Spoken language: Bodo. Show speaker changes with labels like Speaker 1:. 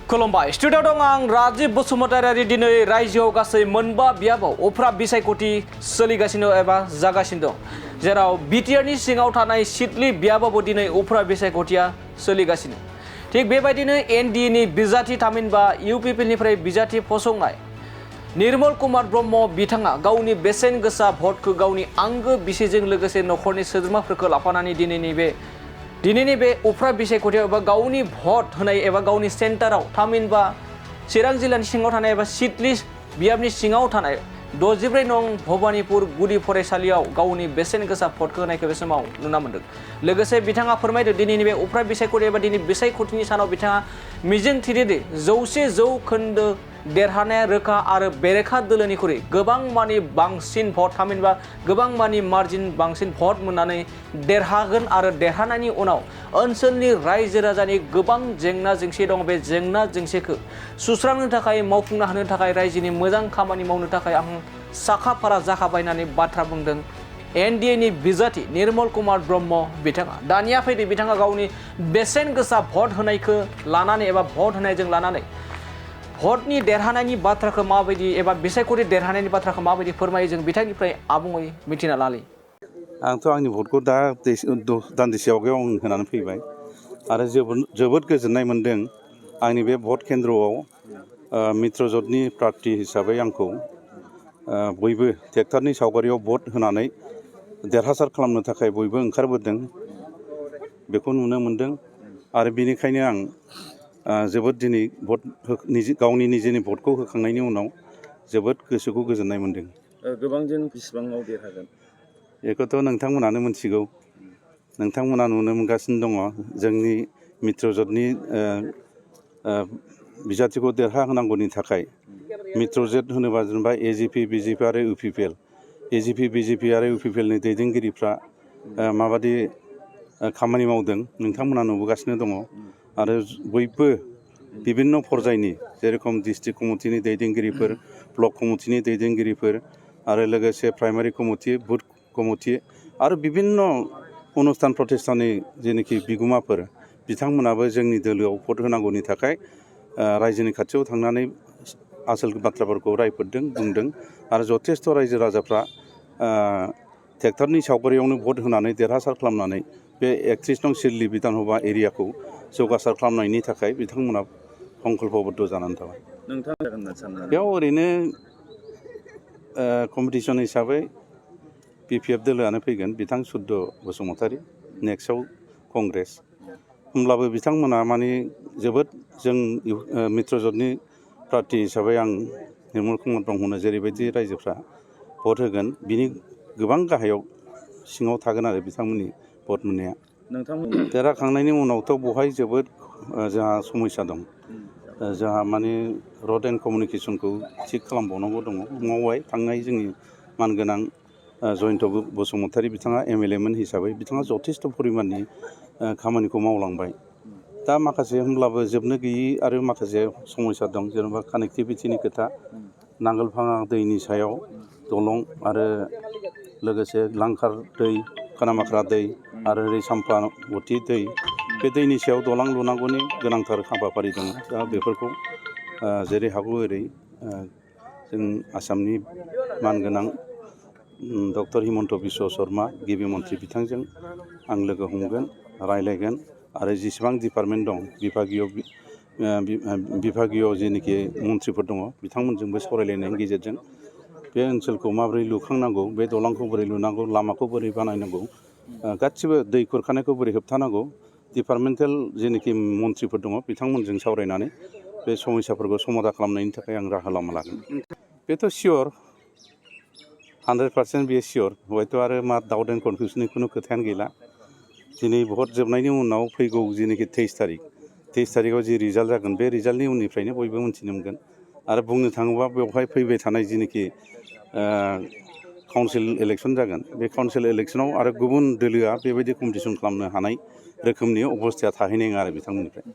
Speaker 1: खुलुमबाय स्टुडिअ दं आं राजीव बसुमतारी दिनै रायजोआव गासै मोनबा बियाबाव उफ्रा बिसायख'थि सोलिगासिनो एबा जागासिनो दं जेराव बिटिआरनि सिङाव थानाय सिडली बियाबावबो दिनै उफ्रा बिसायख'थिया सोलिगासिनो थिग बेबायदिनो एनडिएनि बिजाथि थामहिनबा इउपिपिएलनिफ्राय बिजाथि फसंनाय निर्मल कुमार ब्रह्म बिथाङा गावनि बेसेन गोसा भटखौ गावनि आंगो बिसिजों लोगोसे नखरनि सोद्रोमाफोरखौ लाफानानै दिनैनि बे उफ्रा बिसायख'थियाव एबा गावनि भट होनाय एबा गावनि सेन्टाराव थामहिनबा चिरां जिल्लानि सिङाव थानाय एबा सिडली बियाबनि सिङाव थानाय 64 नं भबानिपुर गुदि फरायसालियाव गावनि बेसेन गोसा भटखौ होनायखौ बे समाव नुना मोन्दों। लोगोसे बिथाङा फोरमायदों दिनैनि बे उफ्रा बिसायख'थि एबा दिनै बिसायख'थिनि सानाव बिथाङा मिजिं थिदोंदि 100% देरहानाया रोखा आरो बेरेखा दोलोनिख्रुइ गोबां मानि बांसिन भट थामहिनबा गोबां मानि मार्जिन बांसिन भट मोननानै देरहागोन आरो देरहानायनि उनाव ओनसोलनि रायजो राजानि गोबां जेंना जेंसि दं बे जेंना जेंसिखौ सुस्रांनो थाखाय मावफुंनो हानो थाखाय रायजोनि मोजां खामानि मावनो थाखाय आं साखाफारा जाखाबाय होननानै बाथ्रा बुंदों एनडिएनि बिजाथि निर्मल कुमार ब्रह्म बिथाङा। दानिया फैदो बिथाङा गावनि बेसेन गोसा भट होनायखौ लानानै एबा भट होनायजों लानानै भटनि देरहानायनि बाथ्राखौ माबायदि एबा बिसायख'थि देरहानायनि बाथ्राखौ माबायदि फोरमायो जों बिथांनिफ्राय आबुङै मिथिना लानि।
Speaker 2: आंथ' आंनि भटखौ दा दान्दिसे आवगायाव आं होनानै फैबाय आरो जोबोद गोजोननाय मोन्दों आंनि बे भट केन्द्रआव मित्रजोटनि प्रार्थी हिसाबै आंखौ बयबो ट्रेक्टरनि सावगारियाव भट होनानै देरहासार खालामनो थाखाय बयबो ओंखारबोदों बेखौ नुनो मोन्दों आरो बेनिखायनो आं जोबोद दिनै गावनि निजेनि भटखौ होखांनायनि उनाव जोबोद गोसोखौ गोजोननाय मोन्दों।
Speaker 3: गोबां दिन बेसेबाङाव देरहागोन
Speaker 2: बेखौथ' नोंथांमोनानो मिथिगौ नोंथांमोना नुनो मोनगासिनो दङ जोंनि मित्रजोटनि बिजाथिखौ देरहाहोनांगौनि थाखाय मित्रजोट होनोबा जेनेबा एजिपि बिजेपि आरो इउपिपिएल एजिपि बिजेपि आरो इउपिपिएलनि दैदेनगिरिफ्रा माबादि खामानि मावदों नोंथांमोना नुबोगासिनो दङ आरो बयबो बिभिन्न पर्यायनि जेरेखम डिस्ट्रिक्ट कमिटिनि दैदेनगिरिफोर ब्लक कमिटिनि दैदेनगिरिफोर आरो लोगोसे प्राइमारि कमिटि बुथ कमिटि आरो बिभिन्न अनुस्थान प्रतिष्ठाननि जेनोखि बिगोमाफोर बिथांमोनाबो जोंनि दोलोआव भट होनांगौनि थाखाय रायजोनि खाथियाव थांनानै आसोल बाथ्राफोरखौ रायफोदों बुंदों आरो जथेस्थ' रायजो राजाफ्रा ट्रेक्टरनि सावगारियावनो भट होनानै देरहासार खालामनानै बे 31 नं सिडली बिधानसभा एरियाखौ जौगासार खालामनायनि थाखाय बिथांमोना संकल्पबद्ध जानानै थाबाय। बेयाव ओरैनो कम्पिटिसन हिसाबै बिपिएफ दोलोआनो फैगोन बिथां सुद्द बसुमतारी नेक्स्टआव कंग्रेस होमब्लाबो बिथांमोना माने जोबोद जों मित्रजोटनि प्रार्थी हिसाबै आं निर्मल कुमार ब्रह्मनो जेरैबायदि रायजोफ्रा भट होगोन बिनि गोबां गाहायाव सिङाव थागोन आरो बिथांमोननि भट मोननाया। देरहाखांनायनि उनावथ' बहाय जोबोद जोंहा समस्या दं जोंहा माने रड एन्ड कमिउनिकेसनखौ थिग खालामबावनांगौ दङ मावबाय थांनाय जोंनि मानगोनां जयन्त बसुमतारी बिथाङा एमएलए मोन हिसाबै बिथाङा जथेस्थ' परिमाननि खामानिखौ मावलांबाय दा माखासे होमब्लाबो जोबनो गैयि आरो माखासे समस्या दं जेनेबा कानेक्टिभिटिनि खोथा नांगोलफाङा दैनि सायाव दलं आरो लोगोसे लांखार दै खानामाख्रा दै आरो ओरै सामफावथि दै बे दैनि सायाव दलां लुनांगौनि गोनांथार हाबाफारि दङ दा बेफोरखौ जेरै हागौ ओरै जों आसामनि मानगोनां डक्टर हिमन्त बिश्व शर्मा गिबि मन्थ्रि बिथांजों आं लोगो हमगोन रायलायगोन आरो जेसेबां डिपार्टमेन्ट दं बिभागीय जेनोखि मन्थ्रिफोर दङ बिथांमोनजोंबो सावरायलायनायनि गेजेरजों बे ओनसोलखौ माबोरै लुखांनांगौ बे दलांखौ बोरै लुनांगौ लामाखौ बोरै बानायनांगौ गासिबो दै खुरखानायखौ बोरै होबथानांगौ डिपार्टमेन्टेल जेनोखि मन्थ्रिफोर दङ बिथांमोनजों सावरायनानै बे समस्याफोरखौ समाधान खालामनायनि थाखाय आं राहा लामा लागोन। बेथ' सियर 100% बेयो सियर हयथ' आरो मा डाउट एन्ड कनफिउसननि खुनु खोथायानो गैला दिनै भट जोबनायनि उनाव फैगौ जेनोखि 23 तारिखआव जि रिजाल्ट जागोन बे रिजाल्टनि उननिफ्रायनो बयबो मिथिनो मोनगोन आरो बुंनो थाङोबा बेवहाय फैबाय थानाय जेनोखि काउन्सिल इलेक्सन जागोन बे काउन्सिल इलेक्सनाव आरो गुबुन दोलोआ बेबायदि कम्पिटिसन खालामनो हानाय रोखोमनि अबस्थाया थाहैनाय नङा आरो बिथांमोननिफ्राय।